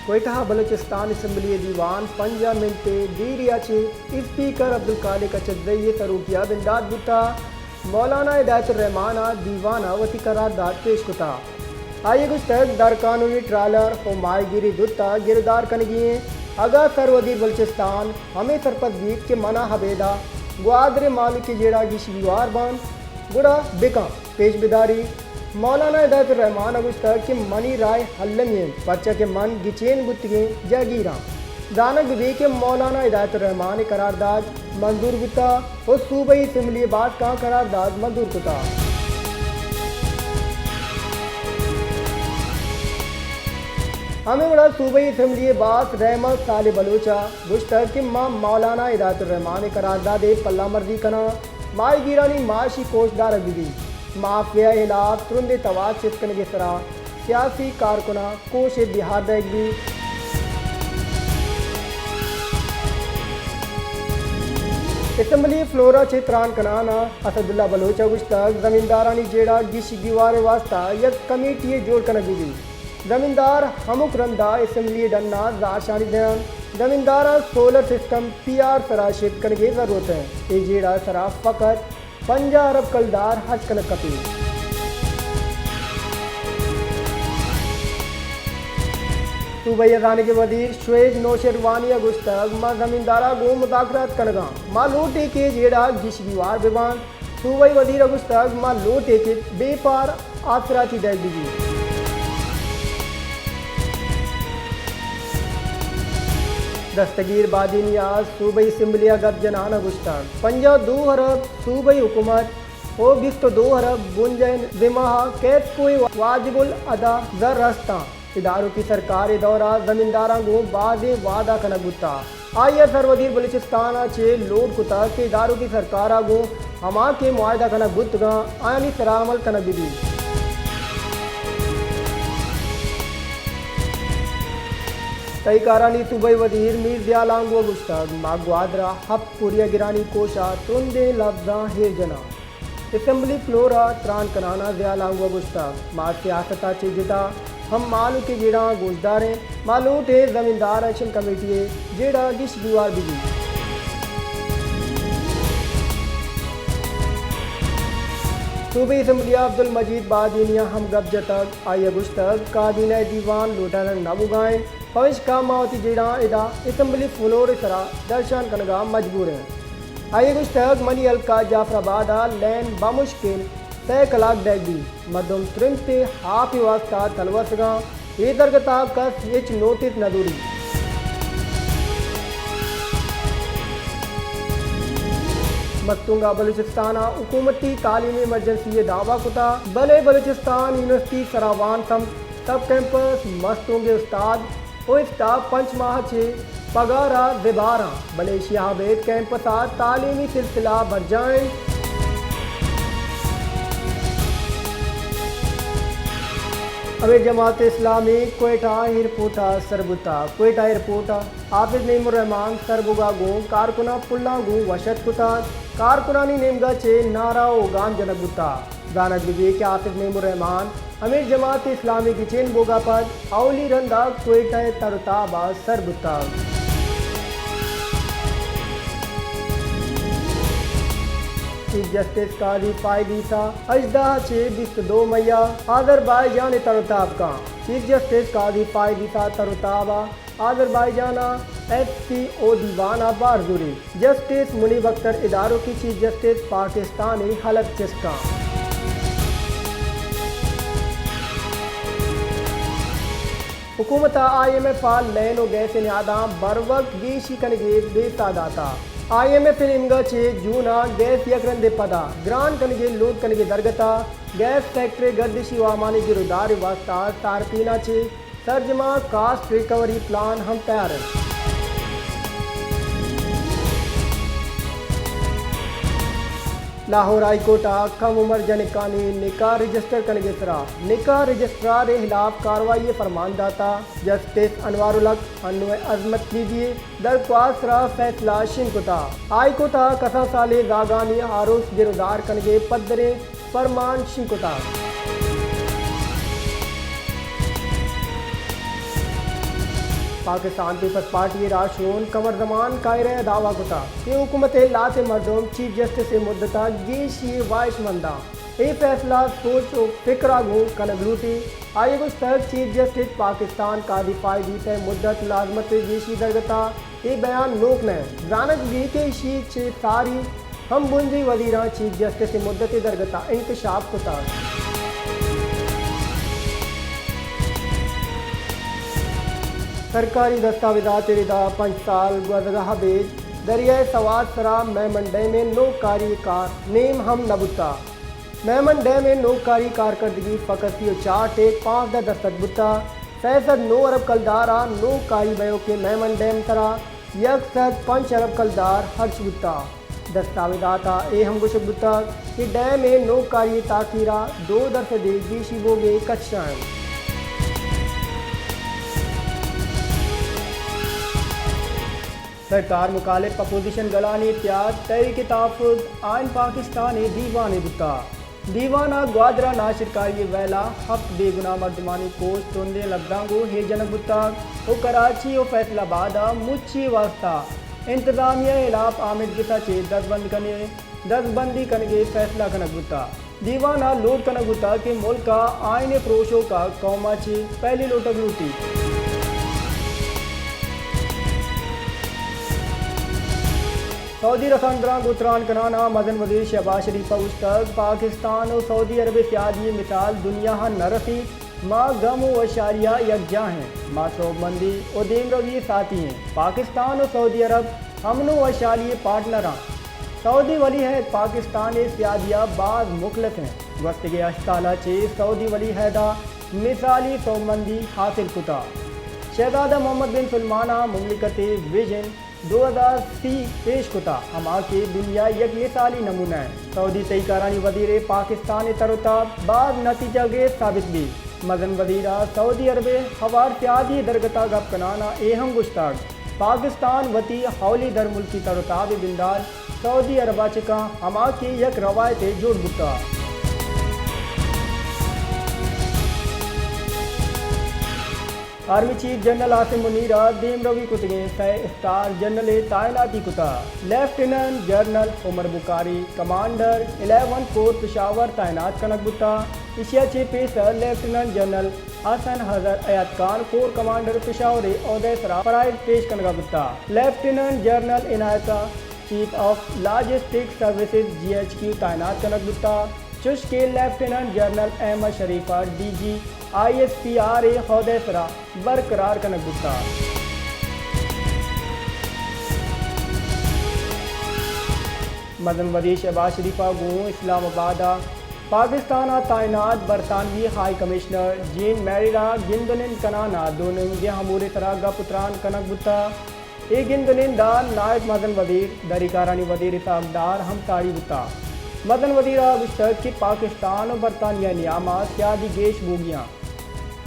کوئٹہ، بلوچستان اسمبلی ءِ دیوان پنجاہ منٹ ءِ دیری ءَ چہ اسپیکر عبدالخالق اچکزئی ءِ سروکی ءَ بندات بوتگ۔ مولانا ہدایت الرحمان ءَ دیوان ءَ وتی قرارداد پیش کتگ۔ آئی ءَ گوشتگ، درقانونی ٹرالر ءُ ماہیگیری دوت ءَ گرودار کنگی ایں۔ اگاں سروزیر بلوچستان ہمے سرپد بیت کہ من ءَ ابید ءَ گوادر ءِ مہلوک ءِ جیڑہ گیش گیوار بنت، گڑا بکن۔ پیش بداری، مولانا ہدایت الرحمان ءَ گوشتگ کہ منی رائے المی انت، پرچا کہ من گچین بوتگیں جہگیر آں۔ زانگ بہ بیت کہ مولانا ہدایت الرحمان ءِ قرارداد منظور بوتگ ءُ صوبائی اسمبلی ءِ باسکاں قرارداد منظور کتگ۔ ہمے وڑا صوبائی اسمبلی ءِ باسک رحمت صالح بلوچ ءَ گوشتگ کہ ما مولانا ہدایت الرحمان ءِ قرارداد ءِ پلہ مرزی کناں، ماہیگیرانی معاشی کوش دارگ بہ بیت، مافیا ءِ ہلاپ ترندیں توار چست کنگ ءِ سرا سیاسی کارکناں کوش ءِ دیہار دئیگ بیت۔ اسمبلی فلور ءَ چہ تران کنان ءَ اسداللہ بلوچ ءَ گوشتگ، زمیندارانی جیڑہ گیش گیوار ءِ واستہ یک کمیٹی یے جوڑ کنگ بہ بیت۔ زمیندار ہمک رند ءَ اسمبلی ءِ ڈن ءَ زہرشانی دئینت۔ زمینداراں سولر سسٹم پی آر سرا شفٹ کنگ ءِ ضرورت انت۔ اے جیڑہ ءِ سرا فقط پنجاہ ارب کلدار ہرچ کنگ کپیت۔ صوبائی ہزانگ ءِ وزیر شعیب نوشیروانی ءَ گوشتگ، ما زمینداراں گوں مذاکرات کنگ ءَ آں۔ ما لوٹ ایں کہ جیڑہ گیش گیوار بہ بنت۔ صوبائی وزیر ءَ گوشتگ، ما لوٹ ایں کہ بے پار آسراتی دئیگ بہ بیت۔ دستگیر بادینی ءَ صوبائی اسمبلی ءَ گپ جنان ءَ گوشتگ، پنجاہ ءُ دو ارب صوبائی حکومت ءُ بیست ءُ دو ارب بنجاہی ذمہ ءَ کیسکو ءِ واجب الادا زر است اَنت۔ ادارکی سرکار ءِ دور ءَ زمینداراں گوں بازیں وعدہ کنگ بوتگ۔ آئی ءَ سروزیر بلوچستان ءَ چہ لوٹ کتگ کہ ادارکی سرکار ءَ گوں ہما کہ معاہدہ کنگ بوتگ اَنت، آیانی سرا عمل کنگ بہ بیت۔ تہی کارانی صوبائی وزیر میر ضیاء لانگو ءَ گوشتگ، ما گوادر ءَ ہپت پوریاگرانی کوش ءَ ترندیں لبزاں ایر جناں۔ اسمبلی فلور ءَ تران کنان ءَ ضیاء لانگو ءَ گوشتگ، ما سیاست ءَ چہ جتا ہم مہلوک ءِ جیڑہاں گوشدار ایں، ما لوٹ ایں زمیندار ایکشن کمیٹی ءِ جیڑہ گیش گیوار بہ بیت۔ صوبائی اسمبلی ءَ عبدالمجید بادینی ءَ ہم گپ جتگ، آئی ءَ گوشتگ، کابینہ ءِ دیوان لوٹائینگ نہ بوگ ءَ انت، پمیشکا ما وتی جیڑہاں ادا اسمبلی فلور ءِ سرا درشان کنگ ءَ مجبور ایں۔ آئی ءَ گوشتگ، منی ہلکا جعفر آباد ءَ لین بمشکل سئے کلاک دئیگ بیت، مردم ترمپ ءِ آپ ءِ واستہ تلوسگ ءَ انت، اے درگت ءَ کس ہچ نوٹس نہ زوریت۔ مستونگ ءَ بلوچستان ءَ حکومتی تعلیمی ایمرجنسی ءِ دعوی کتگ، بلے بلوچستان یونیورسٹی سراوان سمت سب کیمپس مستونگ ءِ استاد اوست ءَ پنچ ماہ ءَ چہ پگار ءَ زبہر اَنت، بلے ایشی ءَ ابید کیمپس ءَ تعلیمی سلسلہ برجاہ اِنت۔ امیر جماعت اسلامی کوئٹہ ایئرپورٹ ءَ سر بوتگ۔ کوئٹہ ایئرپورٹ ءَ حافظ نعیم الرحمان سر بوگ ءَ گوں کارکناں پلاں گوں وش اتک کتگ۔ کارکنانی نیمگ ءَ چہ نعرہ ءُ گام جنگ بوتگ۔ زانگ بہ بیت کہ حافظ نعیم الرحمان امیر جماعت اسلامی گچین بوگ ءَ پد اولی رند ءَ کوئٹہ ءِ تر ءُ تاب ءَ سر بوتگ۔ چیف جسٹس قاضی فائز عیسی ہژدہ ءَ چہ بیست ءُ دو مئی ءَ آذربائیجان ءِ تر ءُ تاب کنت۔ چیف جسٹس قاضی فائز عیسی تر ءُ تاب ءَ آذربائیجان ءَ ایف سی او دیوان ءَ بہر زوریت۔ جسٹس منیب اختر ادارکی چیف جسٹس پاکستان ءِ حلف چست کنت۔ حکومت ءَ آئی ایم ایف ءَ لین ءُ گیس ءِ نیاداں بروک گیشی کنگ ءِ بیسہ داتگ۔ آئی ایم ایف ءِ نیمگ ءَ چہ جون ءَ گیس یک رندے پدا گران کنگ ءِ لوٹ کنگ ءِ درگت ءَ گیس سیکٹر ءِ گردشی وامانی گرودار ءِ واستہ صارفین ءَ چہ سرجمیں کاسٹ ریکوری پلان ہم تیار اِنت۔ لاہور ہائی کورٹ ءَ کم عمر جنکانی نکاح رجسٹر کنگ ءِ سرا نکاح رجسٹرار ءِ ہلاپ کاروائی ءِ فرمان داتگ۔ جسٹس انوار الحق انو ءِ عظمت بیبی ءِ درخواست ءِ سرا فیصلہ شنگ کتگ۔ ہائی کورٹ ءَ کسان سالیں زاگانی آروس گرودار کنگ ءِ پدریں فرمان شنگ کتگ۔ پاکستان پیپلز پارٹی ءِ راہشون قمر زمان قاہرہ ءَ دعویٰ کتگ کہ حکومت ءِ لہتے مردم چیف جسٹس ءِ مدت ءَ گیشی ءِ واہشمند اَنت۔ اے فیصلہ سوچ ءُ فکر ءَ گوں کنگ لوٹیت۔ آئی ءَ گوشتگ، چیف جسٹس پاکستان قاضی فائز عیسی ءِ مدت ملازمت ءِ گیشی درگت ءَ اے بیان نوک نہ اِنت۔ زانگ بیت کہ ایشی ءَ چہ ساری ہم بنجی وزیراں چیف جسٹس ءِ مدت ءِ درگت ءَ انکشاف کتگ۔ سرکاری دستاویزات ءِ ردا پنچ سال گوزگ ءَ ابید دریائے سوات ءِ سرا میمن ڈیم ءِ نوکاری ءِ کار نیم ہم نہ بوتگ۔ میمن ڈیم ءِ نوکاری کارکردگی فقط سی ءُ چار ٹیک پانزدہ درسد بوتگ۔ سئے سد نو ارب کلدار ءِ نوکاری بئیوکیں میمن ڈیم ءِ سرا یک سد پنچ ارب کلدار ہرچ بوتگ۔ دستاویزات ءَ اے ہم گوشگ بوتگ کہ ڈیم ءِ نوکاری ءِ تاخیر ءَ دو درسد ءِ گیشی بوگ ءِ خدشہ اِنت۔ سرکار مخالف اپوزیشن گلانی اتحاد تحریک تحفظ آئین پاکستان ءِ دیوان ءَ بوتگ۔ دیوان ءَ گوادر ءَ ناشرکاری ءِ ویل ءَ ہپت بے گناہ مردمانی کش، ترندیں لبزانک ءُ ایر جنگ بوتگ ءُ کراچی ءُ فیصل آباد ءَ مچی ءِ واستہ انتظامیہ ءِ ہلاپ آمدگس ءَ چہ دزبند کنگ، دزبندی کنگ ءِ فیصلہ کنگ بوتگ۔ دیوان ءَ لوٹ کنگ بوتگ کہ ملک ءَ آئین ءِ پروشوک ءَ قوم ءَ چہ پہلی لوٹگ لوٹیت۔ سعودی رسانکدراں گوں تران کنان ءَ مزن وزیر شہباز شریف ءَ گوشتگ، پاکستان ءُ سعودی عرب ءِ سیادی ءِ مثال دنیا ءَ نہ رسیت۔ ما غم ءُ وشحالی ءَ یکجاہ ایں۔ ما سوبمندی ءُ دیمروی ءِ ساتھی ایں۔ پاکستان ءُ سعودی عرب امن ءُ وشحالی ءِ پارٹنر اَنت۔ سعودی ولی عہد پاکستان ءِ سیادی ءَ باز مخلص اِنت۔ گوستگیں ہشت سال ءَ چہ سعودی ولی عہد ءَ مثالی سوبمندی حاصل کتگ۔ شہزادہ محمد بن سلمان ءَ مملکت ءِ وژن دو ہزار سی پیش کتگ، ہما کہ دنیا ءِ یک مثالی نمونہ اِنت۔ سعودی تہی کارانی وزیر ءِ پاکستان ءِ تر ءُ تاب باز نتیجہ گیج ثابت بیت۔ مزن وزیر ءَ سعودی عرب ءِ ہوار سیادی ءِ درگت ءَ گپ کنان ءَ اے ہم گوشتگ، پاکستان وتی اولی درملکی تر ءُ تاب ءِ بندات سعودی عرب ءَ چہ کنت، ہما کہ یک روایتے جوڑ بوتگ۔ Army chief general Asim Munir ءَ دیمروی کتگیں سئے اسٹار جنرل ءِ تعیناتی کتگ۔ Lieutenant general Umar Bukhari commander eleven corps Peshawar تعینات کنگ بوتگ۔ ایشی ءَ چہ پیسر lieutenant general Hassan Azhar Hayat Khan corps commander Peshawar ءِ عہدہ ءِ سرا فرائض پیش کنگ ءَ بوتگ۔ لیفٹیننٹ جنرل عنایت ءَ chief of logistics services, G H Q, تعینات کنگ بوتگ، چوش کہ لیفٹیننٹ جنرل احمد شریف ءَ D G I S P R ءِ عہدہ ءِ سرا برقرار کنگ بوتگ۔ مزن وزیر شہباز شریف ءَ گوں اسلام آباد ءَ پاکستان ءَ تعینات برطانوی ہائی کمشنر جین میریر ءَ گند ءُ نند کنان ءَ دو نیمگیں امور ءِ سرا گپ ءُ تران کنگ بوتگ۔ اے گند ءُ نند ءَ نائب مزن وزیر، دری کارانی وزیر اسحاق ڈار ہم ساڑی بوتگ۔ مزن وزیر ءَ گوشتگ کہ پاکستان ءُ برطانیہ ءِ نیام ءَ سیادی گیش بوگی اِنت۔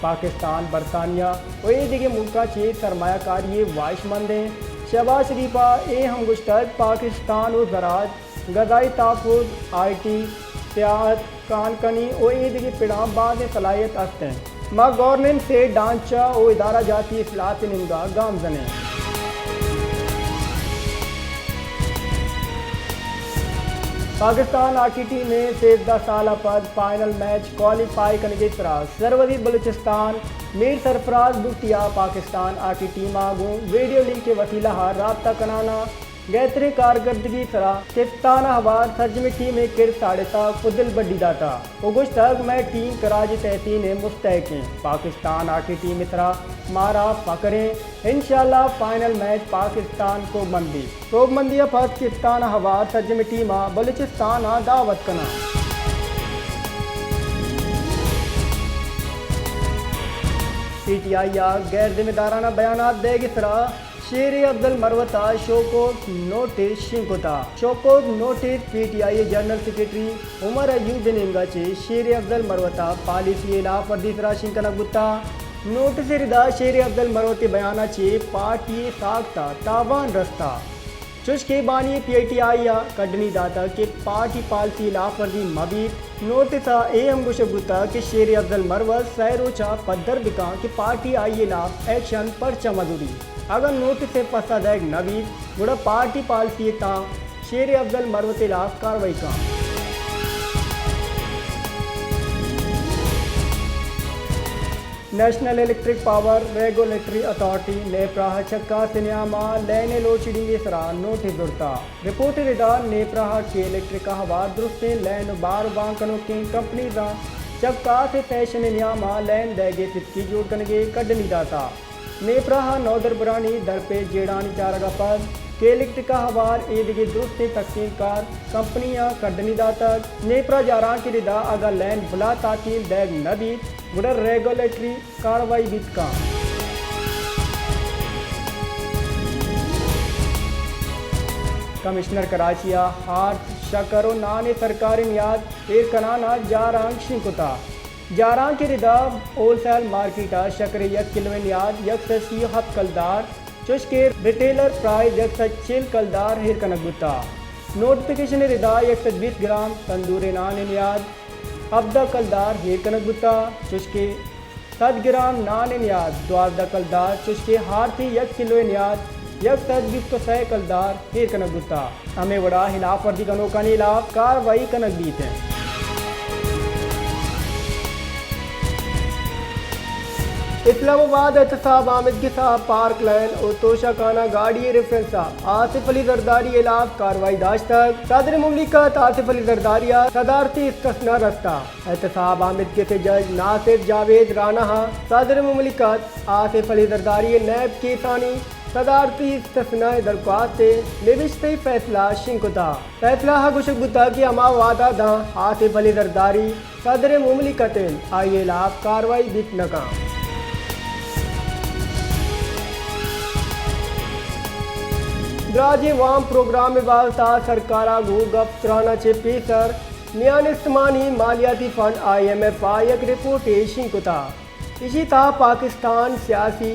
پاکستان، برطانیہ ءُ اے دگہ ملکاں چہ سرمایہ کاری ءِ واہشمند اِنت۔ شہباز شریف ءَ اے ہم گوشتگ، پاکستان ءَ زراعت، غذائی تحفظ، آئی ٹی، سیاحت، کان کنی ءُ اے دگہ پڑاں بازیں صلاحیت است اِنت۔ ما گورننس ءِ ڈھانچہ ءُ ادارہ جاتی اصلاحات ءِ نیمگ ءَ گام جن ایں۔ پاکستان ہاکی ٹیم ءِ سیزدہ سال ءَ پد فائنل میچ کوالیفائی کنگ ءِ سرا سروزیر بلوچستان میر سرفراز بگٹی ءَ پاکستان ہاکی ٹیم ءَ گوں ویڈیو لنک ءِ وسیلہ ءَ رابطہ کنان ءَ گہتریں کارکردگی ءِ سرا کپتان ءَ ہوار سرجمیں ٹیم ءِ کرد ساڑتگ ءُ دلبڈی داتگ ءُ گوشتگ، مئے ٹیم کراج ءِ تحسین ءِ مستحق اِنت۔ پاکستان ہاکی ٹیم ءِ سرا مارا فخر اِنت۔ انشاءاللہ فائنل میچ پاکستان سوبمند بیت۔ سوبمندی ءَ پد کپتان ءَ ہوار سرجمیں ٹیم ءَ بلوچستان ءَ دعوت کناں۔ پی ٹی آئی ءَ غیر ذمہ دارانہ بیانات دئیگ ءِ سرا شیر افضل مروت ءَ شوکوز نوٹس شنگ کتگ۔ شوکوز نوٹس پی ٹی آئی ءِ جنرل سیکرٹری عمر ایوب ءِ نیمگ ءَ چہ شیر افضل مروت ءَ پالیسی ءِ ہلاپ ورزی ءِ سرا شنگ کنگ بوتگ۔ نوٹس ءِ ردا شیر افضل مروت ءِ بیان ءَ چہ پارٹی ءِ ساکت ءَ تاوان رستگ۔ چوش کہ بانی پی آئی ٹی آئی ء کڈنی داتگ کہ پارٹی پالیسی ہلاف ورزی مہ بیت۔ نوٹس ء اے ہم گوشگ بوتگ کہ شیر افضل مروت سئے روچ ء پدر بکاں کہ پارٹی آئی ہلاف ایکشن پرچہ مہ زوریت۔ اگاں نوٹس ء پسہ دئیگ نہ بیت، گڑا پارٹی پالیسی ء تاں شیر افضل مروت ہلاف کاروائی کاں۔ National electric power regulatory authority, NEPRA ء چکاس ء نیام ء لین ء لوڈشیڈنگ ء سرا نوٹس زرتہ۔ رپورٹ ء ردا نیپرا ء کہ الیکٹرک ء ہوار درستیں لین ء بار ء بان کنوکیں کمپنیزاں چکاس ء سیشن ء نیام ء لین دئیگ ء ستکی جوڑ کنگ ء کڈنی داتہ۔ نیپرا ء نودربرانی درپیش جیڑھانی چارگ ء پد کہ الیکٹرک ء ہوار ایدگہ درستیں تقسیم کار کمپنیاں کڈنی داتگ۔ نیپرا جارانک ء ردا اگاں لین بلا تعطیل دئیگ نہ بیت، گڑا ریگولیٹری کاروائی بیت کنت۔ کمشنر کراچی ء ہارت، شکر و نان ء سرکاری نیاد ایر کنان ء جارانک شنگ کتہ۔ جارانک ء ردا ہول سیل مارکیٹ ء شکر ء یک کلو ء نیاد یک سد سی و ہپت کلدار، چوش کہ ریٹیلر پرائز یک سد چل کلدار ایر کنگ بوتہ۔ نوٹیفکیشن ء ردا یک سد بیست گرام تندور ء نان ء نیاد ہبدہ کلدار ایر کنگ بوتہ، چوش کہ سد گرام نان ء نیاد دوازدہ کلدار، چوش کہ ہارتی یک کلو ء نیاد یک سد بیست و سئے کلدار ایر کنگ بوتہ۔ ہمے وڑا ہلاف ورزی کنوکانی ہلاف کاروائی کنگ بیت انت۔ اسلام آباد، احتساب آمدگس ء پارک لین و توشہ خانہ گاڑی ریفرنس ء آصف علی زرداری ہلاف کاروائی داشتگ۔ صدر مملکت آصف علی زرداری ء صدارتی استثنا رستہ۔ احتساب آمدگس ء جج ناصر جاوید رانا ء صدر مملکت آصف علی زرداری ء نیب کیسانی صدارتی استثنا ء درخواست ء نبشتہی فیصلہ شنگ کتہ۔ فیصلہ ء گوشگ بوتگ کہ ہما وہد ء داں آصف علی زرداری صدر مملکت انت، آئی ء ہلاف کاروائی بیت نہ کنت۔ دراجیں وام پروگرام ء بابت ء سرکار ء گوں گپ تران ء چہ پیسر میان استمانی مالیاتی فنڈ آئی ایم ایف ء یک رپورٹے شنگ کتہ۔ ایشی تہا پاکستان سیاسی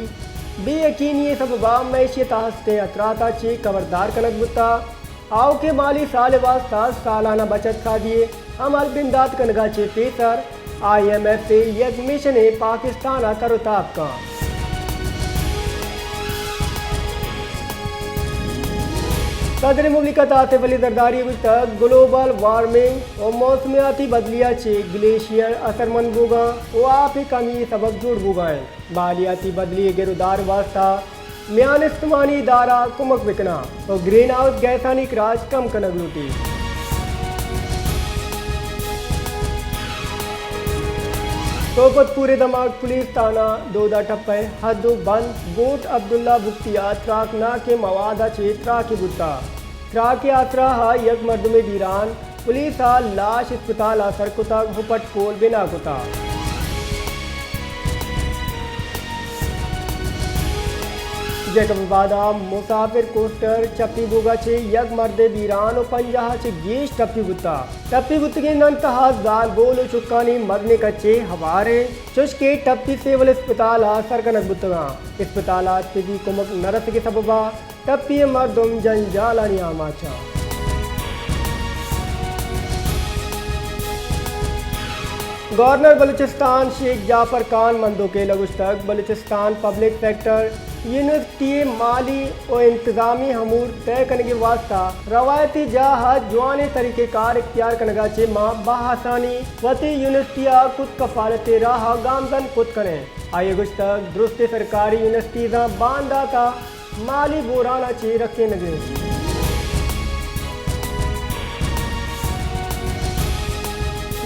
بے یقینی ء سبب ء معیشت ء ہستیں اثرات ء چہ خبردار کنگ بوتہ۔ آؤکیں مالی سال ء واستہ سالانہ بچت سازی ء عمل بندات کنگ ء چہ پیسر آئی ایم ایف ء یک مشنے پاکستان ء تر و تاب کنت۔ صدر مملکت آصف علی زرداری ء گوشتگ، گلوبل وارمنگ و موسمیاتی بدلی ء چہ گلیشیئر اثرمند بوگاں و آپ ء کمی ء سبب جوڑ بوگا انت۔ مالیاتی بدلی ء گر و دار ء واستہ میان استمانی ادارہ کمک بکناں و گرین ہاؤس گیسانی اخراج کم کنگ لوٹیت۔ سوپت پورے دمگ پولیس تھانہ دودا ٹپہ حد و بند گوٹ عبداللہ بگٹی ء تراکناکیں مواد ء چہ تراکے بوتہ۔ تراک ء آسراہ ء یک مردمے بیران، پولیس ء لاش اسپتال ء سر کتگ و پٹ پول بنا کتگ۔ جیکب آباد ء مسافر کوسٹر چپی بوگ ء چہ یک مردے بیران و پنجاہ ء چہ گیش ٹپی بوتگ۔ ٹپی بوتگیں نن تہا زالبول و چکانی مزنیں کچے ہوار انت، چوش کہ ٹپی سیول اسپتال ء سر کنگ بوتگاں۔ اسپتال ء طبی کمک نہ رسگ ء سبب ء ٹپی ء مردم جنجالانی آماچ انت۔ گورنر بلوچستان شیخ جعفر خان مندوکیل ء گوشتگ، بلوچستان پبلک سیکٹر یونیورسٹی ء مالی و انتظامی امور طے کنگ ء واستہ روایتی جاہ ء جوانیں طریقہ کار اختیار کنگ ء چہ ما بہ آسانی وتی یونیورسٹی ء خود کفالت ء راہ ء گامزن کت کنیں۔ آئی ء گوشتگ، درستیں سرکاری یونیورسٹیزاں باندات ء مالی بحران ء چہ رکینگ انت۔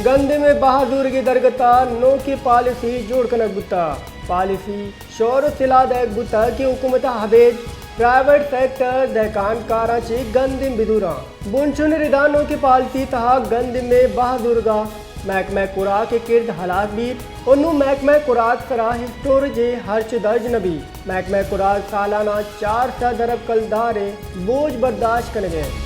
گندم ء بہا زورگی درگت ء نوکیں پالیسی جوڑ کنگ بوتگ۔ پالیسی شور و سلاہ دئیگ بوتگ کہ حکومت ء ابید پرائیویٹ سیکٹر دہکان کاراں چہ گندم بزوراں۔ بنشون ء ردا نوکیں پالیسی تہا گندم ء بہا زورگ ء محکمہ خوراک ء کرد ہلاس بیت و نوں محکمہ خوراک سرا اسٹوریج ء ہرچ و درج نہ بیت۔ محکمہ خوراک سالانہ چار سد ارب کلدار ء بوجھ برداشت کنگ ء انت۔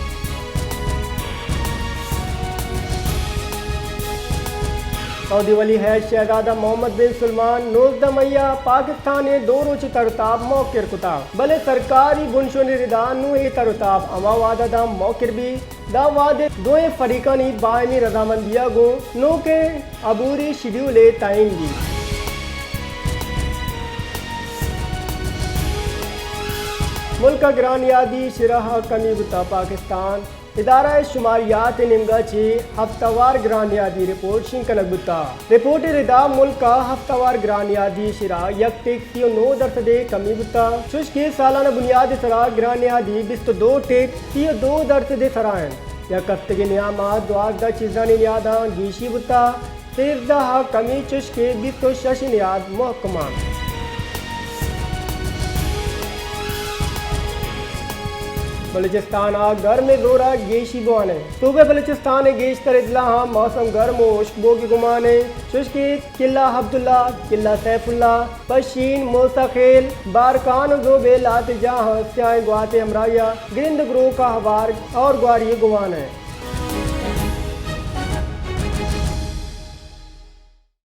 سعودی ولی عہد شہزادہ محمد بن سلمان نوزدہ مئی ءَ پاکستان ءَ دو روچی تر ءُ تاب موکر کتا، بلے سرکاری بنشون ءِ ردا نوں اے تر ءُ تاب ہما وہد ءَ داں موکر بیت، داں وہد ءَ دوئیں فریقانی باہمی رضامندی ءَ گوں نوکیں عبوری شیڈیول ءِ تعین بیت۔ ملک ءَ گران نیادی شرح ءَ کمی بوتا۔ پاکستان ادارہ شماریات ءِ نیمگا چہ ہفتہ وار گران نیادی رپورٹ شنگ کنگ بوتا۔ رپورٹ ءِ ردا ملک ءَ ہفتہ وار گران نیادی شرح یک ٹک سی ءُ نو درسد ءِ کمی بوتا، چوش کہ سالانہ بنیاد ءِ سرا گران نیادی بیست ءُ دو ٹک سی ءُ دو درسد ءِ سرا انت۔ یک ہفتگے نیام ءَ دوازدہ چیزانی نیاداں گیشی بوتا، سیزدہ ءَ کمی، چوش کہ بیست ءُ شش نیاد محکم انت۔ بلوچستان ءَ گرم ءِ زور ءَ گیشی بوان انت۔ صوبہ بلوچستان ءِ گیشتر اضلاعاں موسم گرم ءُ ہشک بوگ ءِ گمان انت، چوش کہ قلعہ عبداللہ، قلعہ سیف اللہ، پشین، موسی خیل، بارکھان ءُ زوبے لہتے جاہاں سیاہیں گوات ءِ ہمراہی ءَ گرند گروک ءَ ہوار اور گواری ءِ گمان انت۔